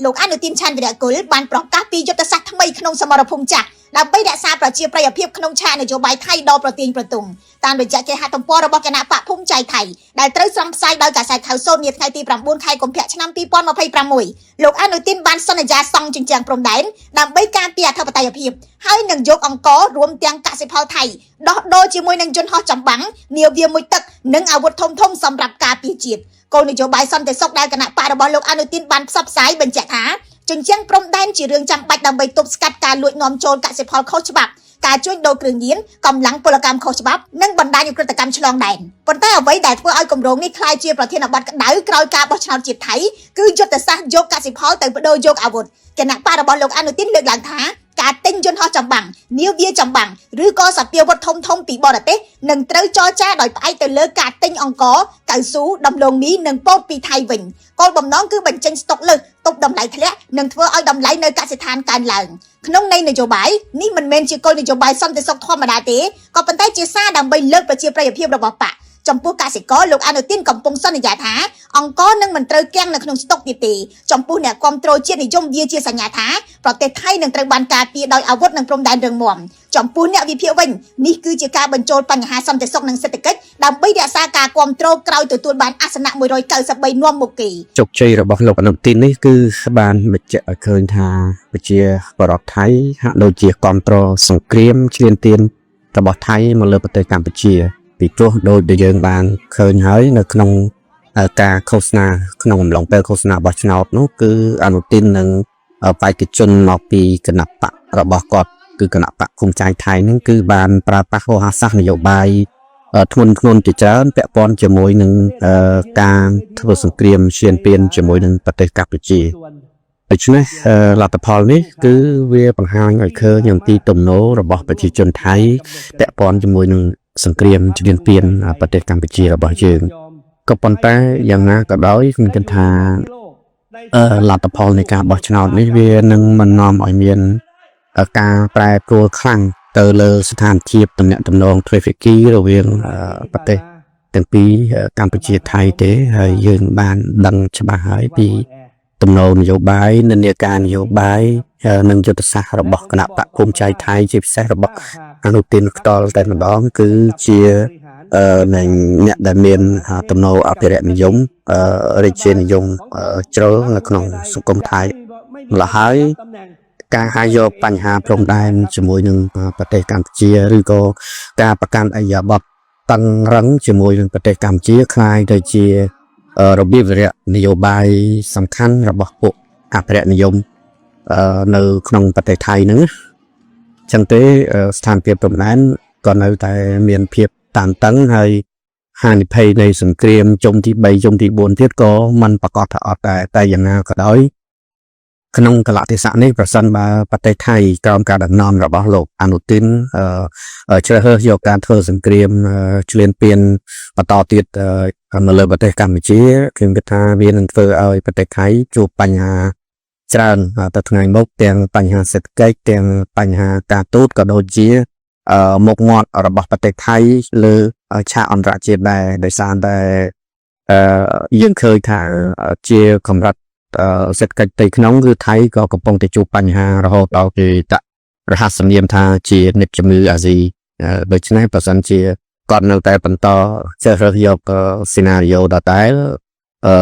លោកអនុទិនឆានវិរៈគុលបានប្រកាសពីយុទ្ធសាស្ត្រថ្មីក្នុងសមរភូមិចាស់ដើម្បីរក្សាប្រជាប្រិយភាពក្នុងឆាកនយោបាយថៃដ៏ប្រទាញប្រទង់តាមរយៈគេហទំព័ររបស់គណបក្សភូមិចៃថៃដែលត្រូវស្រង់ផ្សាយដោយកាសែតខៅសូននាថ្ងៃទី9ខែកុម្ភៈឆ្នាំ2026លោកអនុទិនបានសន្យាសង់ជញ្ជាំងព្រំដែនដើម្បីការពារអធិបតេយ្យភាពហើយនឹងយកអង្គររួមទាំងកសិផលថៃដោះដូរជាមួយនឹងយន្តហោះចម្បាំងនាវាមុជទឹកនិងអាវុធធំៗសម្រាប់ការពារជាតិគោលនយោបាយសន្តិសុខដែលគណបក្សរបស់លោកអនុទិនបានផ្សព្វផ្សាយបញ្ជាក់ថាជញ្ជាំងព្រំដែនជារឿងចាំបាច់ដើម្បីទប់ស្កាត់ការលួចនាំចូលកសិផលខុសច្បាប់ការជួញដូរគ្រឿងញៀនកម្លាំងពលកម្មខុសច្បាប់និងបណ្ដាញឧក្រិដ្ឋកម្មឆ្លងដែនប៉ុន្តែអ្វីដែលធ្វើឲ្យគម្រោងនេះក្លាយជាប្រធានបទក្តៅក្រោយការបោះឆ្នោតជាតិថៃគឺយុទ្ធសាស្ត្រយកកសិផលទៅបដូរយកអាវុធគណបក្សរបស់លោកអនុទិនលើកឡើងថាការទិញយន្តហោះចម្បាំងនាវាចម្បាំងឬក៏សព្វាវុធធំៗពីបរទេសនឹងត្រូវចរចាដោយផ្អែកទៅលើការទិញអង្ករកៅស៊ូដំឡូងមីនិងពោតពីថៃវិញគោលបំណងគឺបញ្ចេញស្តុកលើសទប់តម្លៃធ្លាក់និងធ្វើឲ្យតម្លៃនៅកសិដ្ឋានកើនឡើងក្នុងន័យនយោបាយនេះមិនមែនជាគោលនយោបាយសន្តិសុខធម្មតាទេក៏ប៉ុន្តែជាសារដើម្បីលើកប្រជាប្រិយភាពរបស់បក្សចំពោះកសិករលោកអនុទិនកំពុងសន្យាថាអង្គរនឹងមិនត្រូវគាំងនៅក្នុងស្តុកទៀតទេចំពោះអ្នកគាំទ្រជាតិនិយមវាជាសញ្ញាថាប្រទេសថៃនឹងត្រូវបានការពារដោយអាវុធនិងព្រំដែនរឹងមាំចំពោះអ្នកវិភាគវិញនេះគឺជាការបញ្ចូលបញ្ហាសន្តិសុខនិងសេដ្ឋកិច្ចដើម្បីរក្សាការគាំទ្រក្រោយទទួលបានអាសនៈ193នាំមុខគេ ជោគជ័យរបស់លោកអនុទិននេះគឺបានបញ្ជាក់ឲ្យឃើញថាប្រជាពលរដ្ឋថៃហាក់ដូចជាគ្រប់គ្រងសង្គ្រាមឈ្លានពានរបស់ថៃមកលើប្រទេសកម្ពុជា ពីព្រោះដោយដែលយើងបានឃើញហើយនៅក្នុងការឃោសនាក្នុងអំឡុងពេលឃោសនាបោះឆ្នោតនោះគឺអនុទិននិងបេក្ខជនមកពីគណបក្សរបស់គាត់គឺគណបក្សភូមិចៃថៃហ្នឹងគឺបានប្រើប្រាស់វោហារសាស្ត្រនយោបាយធ្ងន់ធ្ងរជាច្រើនពាក់ព័ន្ធជាមួយនឹងការធ្វើសង្គ្រាមឈ្លានពានជាមួយនឹងប្រទេសកម្ពុជាដូច្នេះលទ្ធផលនេះគឺវាបង្ហាញឲ្យឃើញអំពីទំនោររបស់ប្រជាជនថៃពាក់ព័ន្ធជាមួយនឹងសង្គ្រាមឈ្លានពានប្រទេសកម្ពុជារបស់យើងក៏ប៉ុន្តែយ៉ាងណាក៏ដោយខ្ញុំគិតថាលទ្ធផលនៃការបោះឆ្នោតនេះវានឹងមិននាំឲ្យមានការប្រែប្រួលខ្លាំងទៅលើស្ថានភាពទំនាក់ទំនងទ្វេភាគីរវាងប្រទេសទាំងពីរកម្ពុជាថៃទេហើយយើងបានដឹងច្បាស់ហើយពីទំនោរនយោបាយនិន្នាការនយោបាយនិងយុទ្ធសាស្ត្ររបស់គណបក្សភូមិចៃថៃជាពិសេសរបស់អនុទិនផ្ទាល់តែម្ដងគឺជានឹងអ្នកដែលមានទំនោរអភិរក្សនិយមរាជានិយមជ្រុលនៅក្នុងសង្គមថៃម្ល៉េះហើយការហៅយកបញ្ហាព្រំដែនជាមួយនឹងប្រទេសកម្ពុជាឬក៏ការប្រកាន់អរិយាប័ត្រតឹងរឹងជាមួយនឹងប្រទេសកម្ពុជាក្លាយទៅជារបៀបវិរៈនយោបាយសំខាន់របស់ពួកអភិរក្សនិយមនៅក្នុងប្រទេសថៃហ្នឹងចឹងទេស្ថានភាពព្រំដែនក៏នៅតែមានភាពតានតឹងហើយហានិភ័យនៃសង្គ្រាមជុំទី3ជុំទី4ទៀតក៏មិនប្រកាសថាអត់ដែរតែយ៉ាងណាក៏ដោយក្នុងកលៈទេសៈនេះប្រសិនបើប្រទេសថៃក្រោមការដឹកនាំរបស់លោកអនុទិនជ្រើសរើសយកការធ្វើសង្គ្រាមឈ្លានពានបន្តទៀតនៅលើប្រទេសកម្ពុជាខ្ញុំគិតថាវានឹងធ្វើឲ្យប្រទេសថៃជួបបញ្ហាច្រើនទៅថ្ងៃមុខទាំងបញ្ហាសេដ្ឋកិច្ចទាំងបញ្ហាការទូតក៏ដូចជាមុខមាត់របស់ប្រទេសថៃលើឆាកអន្តរជាតិដែរដោយសារតែយើងឃើញថាជាកម្រិតសេដ្ឋកិច្ចផ្ទៃក្នុងគឺថៃក៏កំពុងតែជួបបញ្ហារហូតដល់គេដាក់រហស្សនាមថាជានិតជំងឺអាស៊ីដូច្នេះបើសិនជាគាត់នៅតែបន្តជ្រើសរើសយកសេណារីយ៉ូដដែល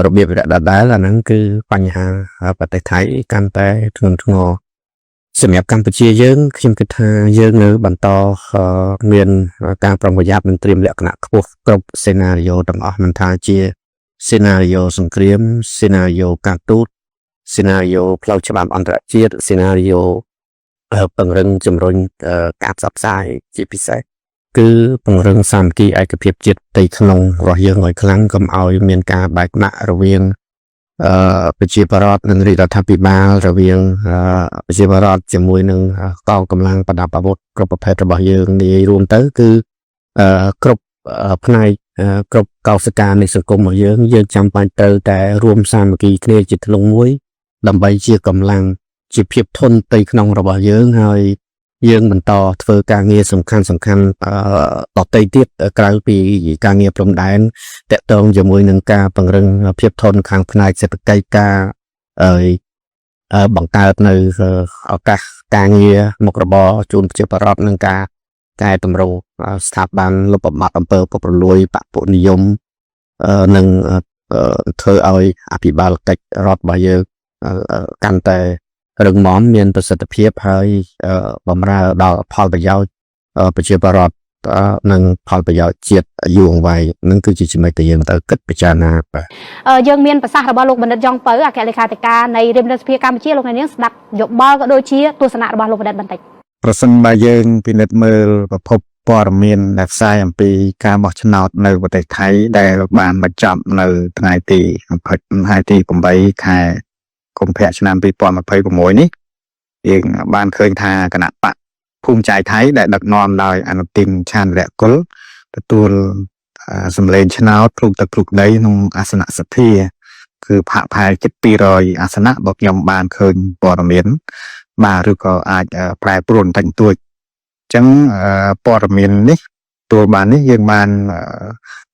របៀបវិរៈដដែលអាហ្នឹងគឺបញ្ហាប្រទេសថៃកាន់តែធ្ងន់ធ្ងរសម្រាប់កម្ពុជាយើងខ្ញុំគិតថាយើងនៅបន្តមានការប្រុងប្រយ័ត្ននិងត្រៀមលក្ខណៈខ្ពស់គ្រប់សេណារីយ៉ូទាំងអស់មិនថាជាសេណារីយ៉ូសង្គ្រាមសេណារីយ៉ូការទូតសេណារីយ៉ូផ្លូវច្បាប់អន្តរជាតិសេណារីយ៉ូពង្រឹងជំរុញការផ្សព្វផ្សាយជាពិសេសគឺពង្រឹងសាមគ្គីឯកភាពជាតិផ្ទៃក្នុងរបស់យើងឲ្យខ្លាំងកុំឲ្យមានការបែកបាក់រវាងប្រជាពលរដ្ឋនិងរាជរដ្ឋាភិបាលរវាងប្រជាពលរដ្ឋជាមួយនឹងកងកម្លាំងប្រដាប់អាវុធគ្រប់ប្រភេទរបស់យើងនិយាយរួមទៅគឺគ្រប់ផ្នែកគ្រប់កោសិកានៃសង្គមរបស់យើងយើងចាំបាច់ត្រូវតែរួមសាមគ្គីគ្នាជាធ្លុងមួយដើម្បីជាកម្លាំងជាភាពធន់ផ្ទៃក្នុងរបស់យើងហើយយើងបន្តធ្វើការងារសំខាន់សំខាន់ដទៃទៀតក្រៅពីការងារព្រំដែនតាក់ទងជាមួយនឹងការពង្រឹងភាពធន់ខាងផ្នែកសេដ្ឋកិច្ចការ បង្កើតនៅឱកាសការងារមុខរបរជូនប្រជាពលរដ្ឋនិងការកែតម្រង់ស្ថាប័នលុបបំបាត់អំពើពុករលួយបពុនិយមនិងធ្វើឲ្យអភិបាលកិច្ចរដ្ឋរបស់យើងកាន់តែរឹងមាំមានប្រសិទ្ធភាពហើយបំរើដល់ផលប្រយោជន៍ប្រជាពលរដ្ឋនិងផលប្រយោជន៍ជាតិយូរអង្វែងនឹងគឺជាចំណុចដែលយើងត្រូវគិតពិចារណាបាទ យើងមានប្រសាសន៍របស់លោកបណ្ឌិតយ៉ងពៅអគ្គលេខាធិការនៃរាជបណ្ឌិតសភាកម្ពុជាលោកអ្នកនាងស្ដាប់យោបល់ក៏ដូចជាទស្សនៈរបស់លោកបណ្ឌិតបន្តិច ប្រសិនបើយើងពិនិត្យមើលប្រភពព័ត៌មានដែលផ្សាយអំពីការបោះឆ្នោតនៅប្រទេសថៃដែលបានបញ្ចប់នៅថ្ងៃទី20ថ្ងៃទី8ខែកុម្ភៈឆ្នាំ2026នេះយើងបានឃើញថាគណៈបកភូមិចៃថៃដែលដឹកនាំដោយអនុទិនឆានរៈគុលទទួលសម្លេងឆ្នោតគ្រប់ទឹកគ្រប់ដីក្នុងអាសនៈសភាគឺផាក់ផែជិត200អាសនៈបើខ្ញុំបានឃើញព័ត៌មានបាទឬក៏អាចប្រែប្រួលបន្តិចបន្តួចអញ្ចឹងព័ត៌មាននេះទទួលបាននេះយើងបាន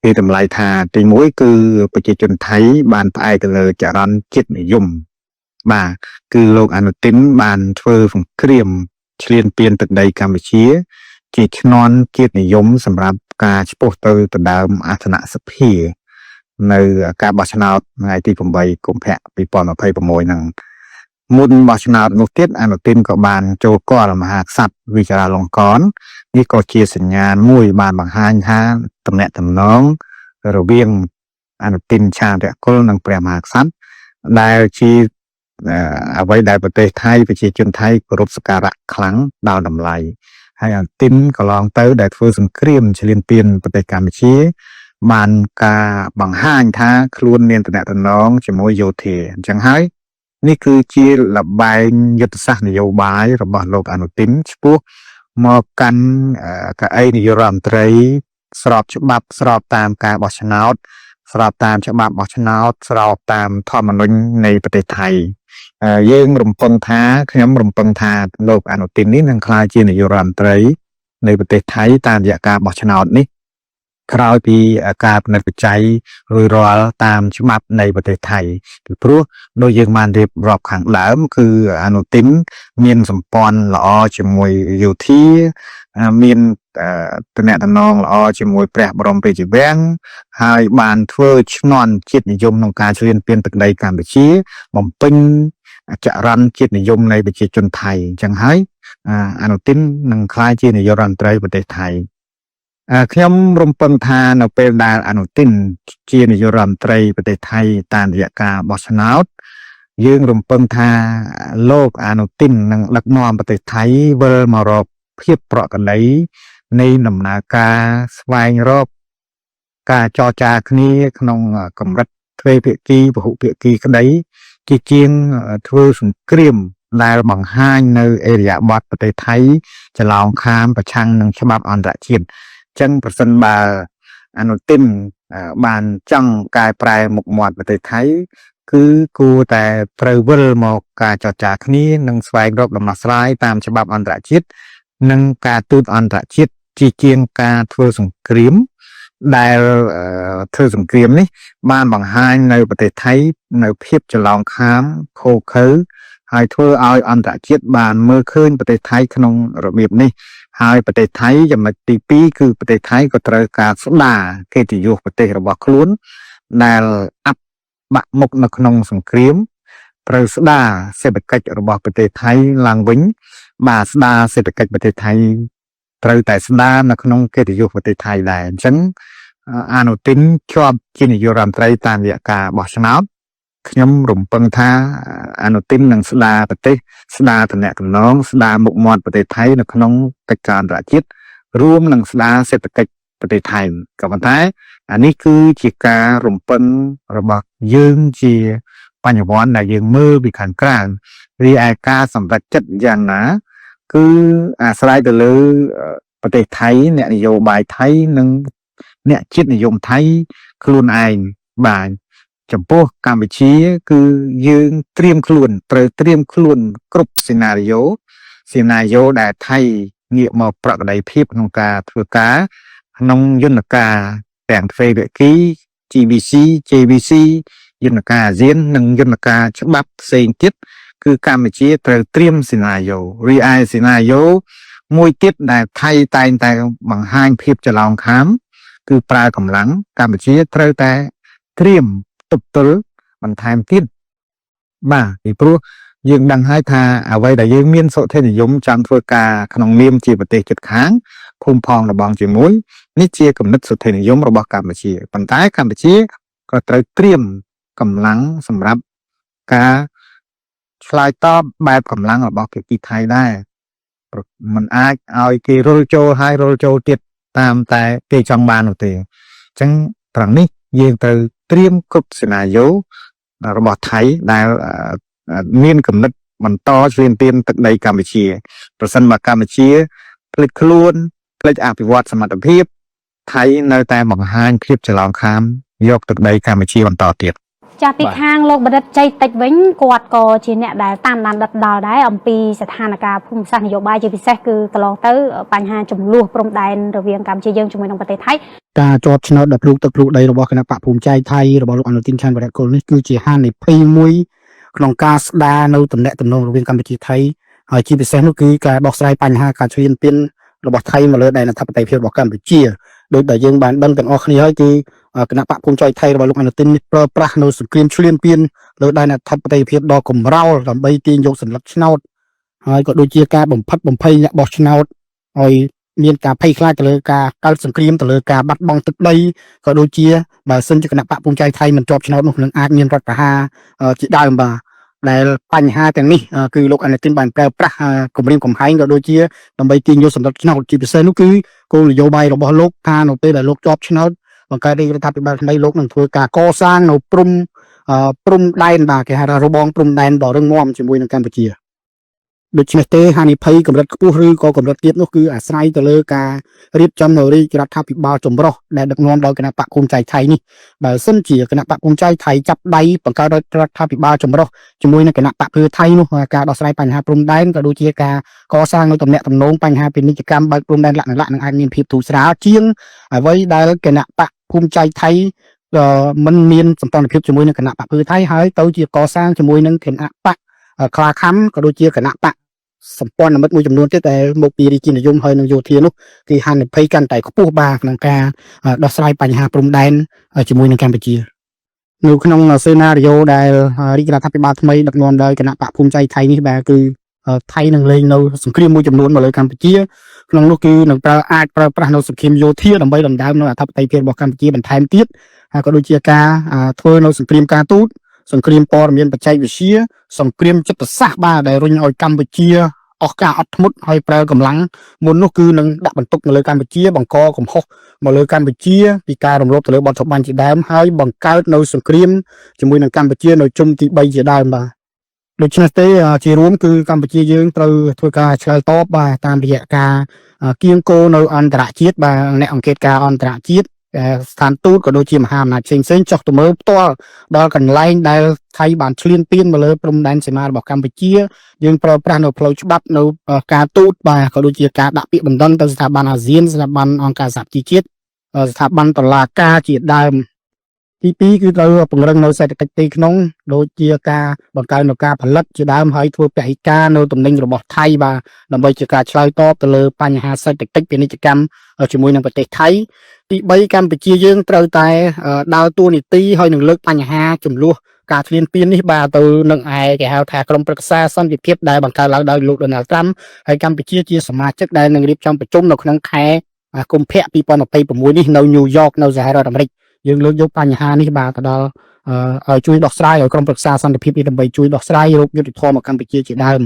ពីតម្លៃថាទី1គឺប្រជាជនថៃបានផ្អែកទៅលើចរន្តជាតិនិយមបាទគឺលោកអនុទិនបានធ្វើសង្គ្រាមឈ្លានពានទឹកដីកម្ពុជា ជាឈ្នន់ជាតិនិយមសម្រាប់ការឆ្ពោះទៅដណ្ដើមអាសនៈសភានៅការបោះឆ្នោតថ្ងៃទី8កុម្ភៈ2026ហ្នឹងមុនបោះឆ្នោតនោះទៀតអនុទិនក៏បានចូលគាល់មហាក្សត្រវិចារាលង្កននេះក៏ជាសញ្ញាណមួយបានបង្ហាញថាតំណែងតំណងរវាងអនុទិនឆានរៈគុលនិងព្រះមហាក្សត្រដែលជាអ្វីដែលប្រទេសថៃប្រជាជនថៃគោរពសក្ការៈខ្លាំងដល់តម្លៃហើយអនុទិនកន្លងទៅដែលធ្វើសង្គ្រាមឈ្លានពានប្រទេសកម្ពុជាបានការបង្ហាញថាខ្លួនមានតំណែងជាមួយយោធាអញ្ចឹងហើយនេះគឺជាលបែងយុទ្ធសាស្ត្រនយោបាយរបស់លោកអនុទិនឆ្ពោះមកកាន់កៅអីនាយករដ្ឋមន្ត្រីស្របច្បាប់ស្របតាមការបោះឆ្នោតស្របតាមច្បាប់បោះឆ្នោតស្របតាមធម្មនុញ្ញនៃប្រទេសថៃយើងរំពឹងថាខ្ញុំរំពឹងថាលោកអនុទិននេះនឹងក្លាយជានាយករដ្ឋមន្ត្រីនៃប្រទេសថៃតាមរយៈការបោះឆ្នោតនេះក្រោយពីការពិនិត្យបច្ច័យរួចរាល់តាមច្បាប់នៃប្រទេសថៃពីព្រោះដូចយើងបានរៀបរាប់ខាងដើមគឺអនុទិនមានសម្ព័ន្ធល្អជាមួយយោធាមានតំណែងល្អជាមួយព្រះបរមរាជវាំងហើយបានធ្វើឈ្នន់ជាតិនិយមក្នុងការឈ្លានពានទឹកដីកម្ពុជាបំពេញចរន្តជាតិនិយមនៃប្រជាជនថៃអញ្ចឹងហើយអនុទិននឹងក្លាយជានាយករដ្ឋមន្ត្រីប្រទេសថៃខ្ញុំរំពឹងថានៅពេលដែលអនុទិនជានាយករដ្ឋមន្ត្រីប្រទេសថៃតាមរយៈការបោះឆ្នោតយើងរំពឹងថាលោកអនុទិននឹងដឹកនាំប្រទេសថៃវិលមករកភាពប្រក្រតីនៃដំណើរការស្វែងរកការចរចាគ្នាក្នុងកម្រិតទ្វេភាគីពហុភាគីក្តីជាជាងធ្វើសង្គ្រាមដែលបង្ហាញនៅអេរិយាបថប្រទេសថៃច្រឡោងខាមប្រឆាំងនឹងច្បាប់អន្តរជាតិអញ្ចឹងប្រសិនបើអនុទិនបានចង់កែប្រែមុខមាត់ប្រទេសថៃគឺគួរតែត្រូវវិលមកការចរចាគ្នានិងស្វែងរកដំណោះស្រាយតាមច្បាប់អន្តរជាតិនិងការទូតអន្តរជាតិជាជាងការធ្វើសង្គ្រាមដែលធ្វើសង្គ្រាមនេះបានបង្ហាញនៅប្រទេសថៃនៅភាពច្រឡោងខាមឃោឃៅហើយធ្វើឲ្យអន្តរជាតិបានមើលឃើញប្រទេសថៃក្នុងរបៀបនេះហើយប្រទេសថៃចំណុចទី2គឺប្រទេសថៃក៏ត្រូវការស្ដារកិត្តិយសប្រទេសរបស់ខ្លួនដែលអាប់បាក់មុខនៅក្នុងសង្គ្រាមត្រូវស្ដារសេដ្ឋកិច្ចរបស់ប្រទេសថៃឡើងវិញបាទស្ដារសេដ្ឋកិច្ចប្រទេសថៃត្រូវតែស្ដារនៅក្នុងកិត្តិយសប្រទេសថៃដែរអញ្ចឹងអនុទិនជាប់ជានាយករដ្ឋមន្ត្រីតាមរយៈការបោះឆ្នោតខ្ញុំរំពឹងថាអនុទិននឹងស្ដារប្រទេសស្ដារទំនាក់ទំនងស្ដារមុខមាត់ប្រទេសថៃនៅក្នុងកិច្ចការអន្តរជាតិរួមនឹងស្ដារសេដ្ឋកិច្ចប្រទេសថៃក៏ប៉ុន្តែអានេះគឺជាការរំពឹងរបស់យើងជាបញ្ញវន្តដែលយើងមើលពីខាងក្រៅរីឯការសម្រេចចិត្តយ៉ាងណាគឺអាស្រ័យទៅលើប្រទេសថៃអ្នកនយោបាយថៃនិងអ្នកជាតិនិយមថៃខ្លួនឯងបាទចំពោះកម្ពុជាគឺយើងត្រៀមខ្លួនត្រូវត្រៀមខ្លួនគ្រប់សេណារីយ៉ូដែលថៃងាកមកប្រក្រតីភាពក្នុងការធ្វើការក្នុងយន្តការទាំងទ្វេភាគី GBC JBC យន្តការអាស៊ាននិងយន្តការច្បាប់ផ្សេងទៀត គឺកម្ពុជាត្រូវត្រៀមសេណារីយ៉ូរីឯសេណារីយ៉ូមួយទៀតដែលថៃតែងតែបង្ហាញភាពច្រឡោងខាម គឺប្រើកម្លាំងកម្ពុជាត្រូវតែត្រៀមទប់ទល់បន្ថែមទៀតបាទពីព្រោះយើងដឹងហើយថាអ្វីដែលយើងមានសុធិនិយមចង់ធ្វើការក្នុងនាមជាប្រទេសជិតខាងភូមិផងរបងជាមួយនេះជាគំនិតសុធិនិយមរបស់កម្ពុជាប៉ុន្តែកម្ពុជាក៏ត្រូវត្រៀមកម្លាំងសម្រាប់ការឆ្លើយតបបែបកម្លាំងរបស់ភាគីថៃដែរព្រោះมันអាចឲ្យគេរុលចូលហើយរុលចូលទៀតតាមតែគេចង់បាននោះទេអញ្ចឹងត្រង់នេះយើងត្រូវត្រៀមគ្រប់សេណារីយ៉ូរបស់ថៃដែលមានគំនិតបន្តឈ្លានពានទឹកដីកម្ពុជាប្រសិនបើកម្ពុជាភ្លេចខ្លួនភ្លេចអភិវឌ្ឍសមត្ថភាពថៃនៅតែបង្ហាញភាពច្រឡោងខាមយកទឹកដីកម្ពុជាបន្តទៀត ចាស់ពី បាទ ខាងលោកបណ្ឌិតជ័យតិចវិញគាត់ក៏ជាអ្នកដែលតាមដានដិតដល់ដែរអំពីស្ថានភាពភូមិសាស្ត្រនយោបាយជាពិសេសគឺកន្លងទៅបញ្ហាចំនួនព្រំដែនរវាងកម្ពុជាយើងជាមួយនឹងប្រទេសថៃ ការជាប់ឆ្នោតដល់ភ្លុកទឹកភ្លុកដីរបស់គណៈបកភូមិចៃថៃរបស់លោកអនុទីនឆានវរៈគុលនេះគឺជាហានិភ័យមួយក្នុងការស្ដារនៅទំនាក់ទំនងរវាងកម្ពុជាថៃហើយជាពិសេសនោះគឺការដោះស្រាយបញ្ហាការឈ្លានពានរបស់ថៃមកលើដែនអធិបតេយ្យភាពរបស់កម្ពុជាដោយដែលយើងបានដឹងទាំងអស់គ្នាហើយគឺគណៈបកភូមិចៃថៃរបស់លោកអនុទីននេះប្រើប្រាស់នៅសង្គ្រាមឈ្លានពានលើដែនអធិបតេយ្យភាពដ៏កម្រោលដើម្បីទាញយកសន្លឹកឆ្នោតហើយក៏ដូចជាការបំផិតបំភ័យអ្នកបោះឆ្នោតឲ្យមានការភ័យខ្លាចទៅលើការកើតសង្គ្រាមទៅលើការបាត់បង់ទឹកដីក៏ដូចជាបើសិនជាគណៈបកភូមិចៃថៃមិនជាប់ឆ្នោតនោះនឹងអាចមានរដ្ឋប្រហារជាដើមបាទដែលបញ្ហាទាំងនេះគឺលោកអនុទីនបានប្រើប្រាស់គម្រាមកំហែងក៏ដូចជាដើម្បីទាញយកសន្លឹកឆ្នោតជាពិសេសនោះគឺគោលនយោបាយរបស់លោកថានៅពេលដែលលោកជាប់ឆ្នោតបង្កើតរាជរដ្ឋាភិបាលថ្មីលោកនឹងធ្វើការកសាងនៅព្រំព្រំដែនបាទគេហៅថារបងព្រំដែនដ៏រឹងមាំជាមួយនឹងកម្ពុជាដូច្នេះទេហានិភ័យកម្រិតខ្ពស់ឬក៏កម្រិតទាបនោះគឺអាស្រ័យទៅលើការរៀបចំនៅរាជរដ្ឋាភិបាលចម្រុះដែលដឹកនាំដោយគណៈបកភូមិចៃថៃនេះបើសិនជាគណៈបកភូមិចៃថៃចាប់ដៃបង្កើតរដ្ឋាភិបាលចម្រុះជាមួយនឹងគណៈបកភឿថៃនោះការដោះស្រាយបញ្ហាព្រំដែនក៏ដូចជាការកសាងនៅទំនាក់ទំនងបញ្ហាពាណិជ្ជកម្មបើកព្រំដែនលក្ខណៈនឹងអាចមានភាពធូរស្រាលជាងអ្វីដែលគណៈបកភូមិចៃថៃមិនមានសម្ព័ន្ធភាពជាមួយនឹងគណៈបកភឿថៃហើយទៅជាកសាងជាមួយនឹងគណៈបកខ្លាខំក៏ដូចជាគណៈបកសម្ព័ន្ធមិត្តមួយចំនួនទៀតដែលមកពីរាជានិយមហើយនឹងយោធានោះគឺហានិភ័យកាន់តែខ្ពស់បាទក្នុងការដោះស្រាយបញ្ហាព្រំដែនជាមួយនឹងកម្ពុជានៅក្នុងសេណារីយ៉ូដែលរាជរដ្ឋាភិបាលថ្មីដឹកនាំដោយគណៈបកភូមិចៃថៃនេះបាទគឺថៃនឹងលេងនៅសង្គ្រាមមួយចំនួនមកលើកម្ពុជាក្នុងនោះគឺនឹងប្រើអាចប្រើប្រាស់នៅសង្គ្រាមយោធាដើម្បីដណ្ដើមនៅអធិបតេយ្យភាពរបស់កម្ពុជាបន្ថែមទៀតហើយក៏ដូចជាការធ្វើនៅសង្គ្រាមការទូតសង្គ្រាមព័ត៌មានបច្ចេកវិទ្យាសង្គ្រាមចិត្តសាស្ត្របាទដែលរុញឲ្យកម្ពុជាអស់ការអត់ធ្មត់ហើយប្រើកម្លាំងមុននោះគឺនឹងដាក់បន្ទុកមកលើកម្ពុជាបង្កកំហុសមកលើកម្ពុជាពីការរំលោភទៅលើបទសម្បានជាដើមហើយបង្កើតនៅសង្គ្រាមជាមួយនឹងកម្ពុជានៅជុំទី3ជាដើមបាទដូច្នេះទេជារួមគឺកម្ពុជាយើងត្រូវធ្វើការឆ្លើយតបបាទតាមរយៈការគៀងគោនៅអន្តរជាតិបាទអ្នកអង្កេតការអន្តរជាតិស្ថានទូតក៏ដូចជាមហាអំណាចផ្សេងៗចុះទៅមើលផ្ទាល់ដល់កន្លែងដែលថៃបានឈ្លានពានមកលើព្រំដែនសីមារបស់កម្ពុជាយើងប្រើប្រាស់នៅផ្លូវច្បាប់នៅការទូតបាទក៏ដូចជាការដាក់ពាក្យបណ្ដឹងទៅស្ថាប័នអាស៊ានស្ថាប័នអង្គការសហប្រជាជាតិស្ថាប័នតុលាការជាដើមទី2គឺត្រូវពង្រឹងនៅសេដ្ឋកិច្ចទីក្នុងដូចជាការបង្កើននៅការផលិតជាដើមហើយធ្វើពហិការនៅទំនិញរបស់ថៃបាទដើម្បីជាការឆ្លើយតបទៅលើបញ្ហាសេដ្ឋកិច្ចពាណិជ្ជកម្មជាមួយនឹងប្រទេសថៃទី3កម្ពុជាយើងត្រូវតែដើរតួនាទីហើយនឹងលើកបញ្ហាចំនួនការឈ្លានពាននេះបាទទៅនឹងឯគេហៅថាក្រុមប្រឹក្សាសន្តិភាពដែលបង្កើតឡើងដោយលោកដូណាល់ត្រាំហើយកម្ពុជាជាសមាជិកដែលនឹងរៀបចំប្រជុំនៅក្នុងខែកុម្ភៈ2026នេះនៅញូវយ៉កនៅសហរដ្ឋអាមេរិកយើងលើកយកបញ្ហានេះបាទទៅដល់ឲ្យជួយដោះស្រាយឲ្យក្រុមប្រឹក្សាសន្តិភាពនេះដើម្បីជួយដោះស្រាយរោគយុត្តិធម៌មកកម្ពុជាជាដើម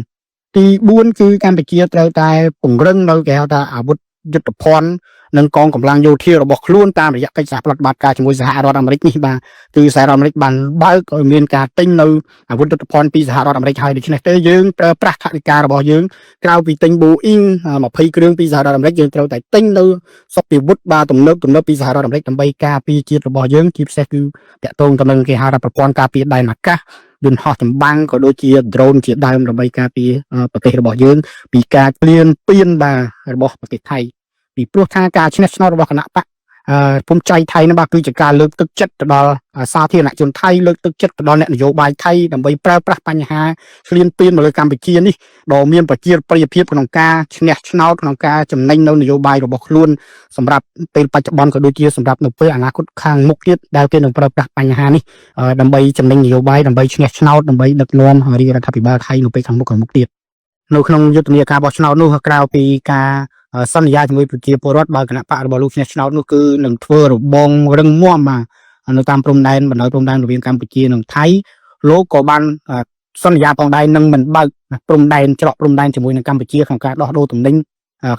ទី4គឺកម្ពុជាត្រូវតែពង្រឹងនៅគេហៅថាអាវុធយុទ្ធភ័ណ្ឌនិងកងកម្លាំងយោធារបស់ខ្លួនតាមរយៈកិច្ចសហប្រតិបត្តិការជាមួយសហរដ្ឋអាមេរិកនេះបាទគឺសហរដ្ឋអាមេរិកបានបើកឲ្យមានការទិញនៅអាវុធយុទ្ធភ័ណ្ឌពីសហរដ្ឋអាមេរិកហើយដូច្នេះទេយើងប្រើប្រាស់ថវិការបស់យើងក្រៅពីទិញ Boeing 20គ្រឿងពីសហរដ្ឋអាមេរិកយើងត្រូវតែទិញនៅសព្វាវុធបាទទំនើបទំនើបពីសហរដ្ឋអាមេរិកដើម្បីការពារជាតិរបស់យើងជាពិសេសគឺតាក់ទងទៅនឹងគេហៅថាប្រព័ន្ធការពារដែនអាកាសយន្តហោះចម្បាំងក៏ដូចជា drone ជាដើមដើម្បីការពារប្រទេសរបស់យើងពីការភ្លានពៀនបាទរបស់ប្រទេសថៃពីព្រោះថាការឈ្នះឆ្នោតរបស់គណៈបក អឺភូមិចៃថៃនោះបាទគឺជាការលើកទឹកចិត្តទៅដល់សាធារណជនថៃលើកទឹកចិត្តទៅដល់អ្នកនយោបាយថៃដើម្បីប្រើប្រាស់បញ្ហាឈ្លានពានមកលើកម្ពុជានេះដ៏មានប្រជាប្រិយភាពក្នុងការឈ្នះឆ្នោតក្នុងការចំណេញនៅនយោបាយរបស់ខ្លួនសម្រាប់ពេលបច្ចុប្បន្នក៏ដូចជាសម្រាប់នៅពេលអនាគតខាងមុខទៀតដែលគេនឹងប្រើប្រាស់បញ្ហានេះអឺដើម្បីចំណេញនយោបាយដើម្បីឈ្នះឆ្នោតដើម្បីដឹកនាំរាជរដ្ឋាភិបាលថៃនៅពេលខាងមុខខាងមុខទៀតនៅក្នុងយុទ្ធនាការបោះឆ្នោតនោះក្រៅពីការ សន្យាជាមួយប្រជាពលរដ្ឋបើគណៈបករបស់លោកឈ្នះឆ្នោតនោះគឺនឹងធ្វើរបងរឹងមាំបាទនៅតាមព្រំដែនបណ្ដោយព្រំដែនរវាងកម្ពុជានិងថៃលោកក៏បានសន្យាផងដែរនឹងមិនបើកព្រំដែនច្រកព្រំដែនជាមួយនឹងកម្ពុជាក្នុងការដោះដូរទំនិញ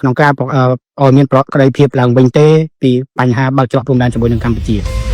ក្នុងការឲ្យមានប្រក្រតីភាពឡើងវិញទេពីបញ្ហាបើកច្រកព្រំដែនជាមួយនឹងកម្ពុជា។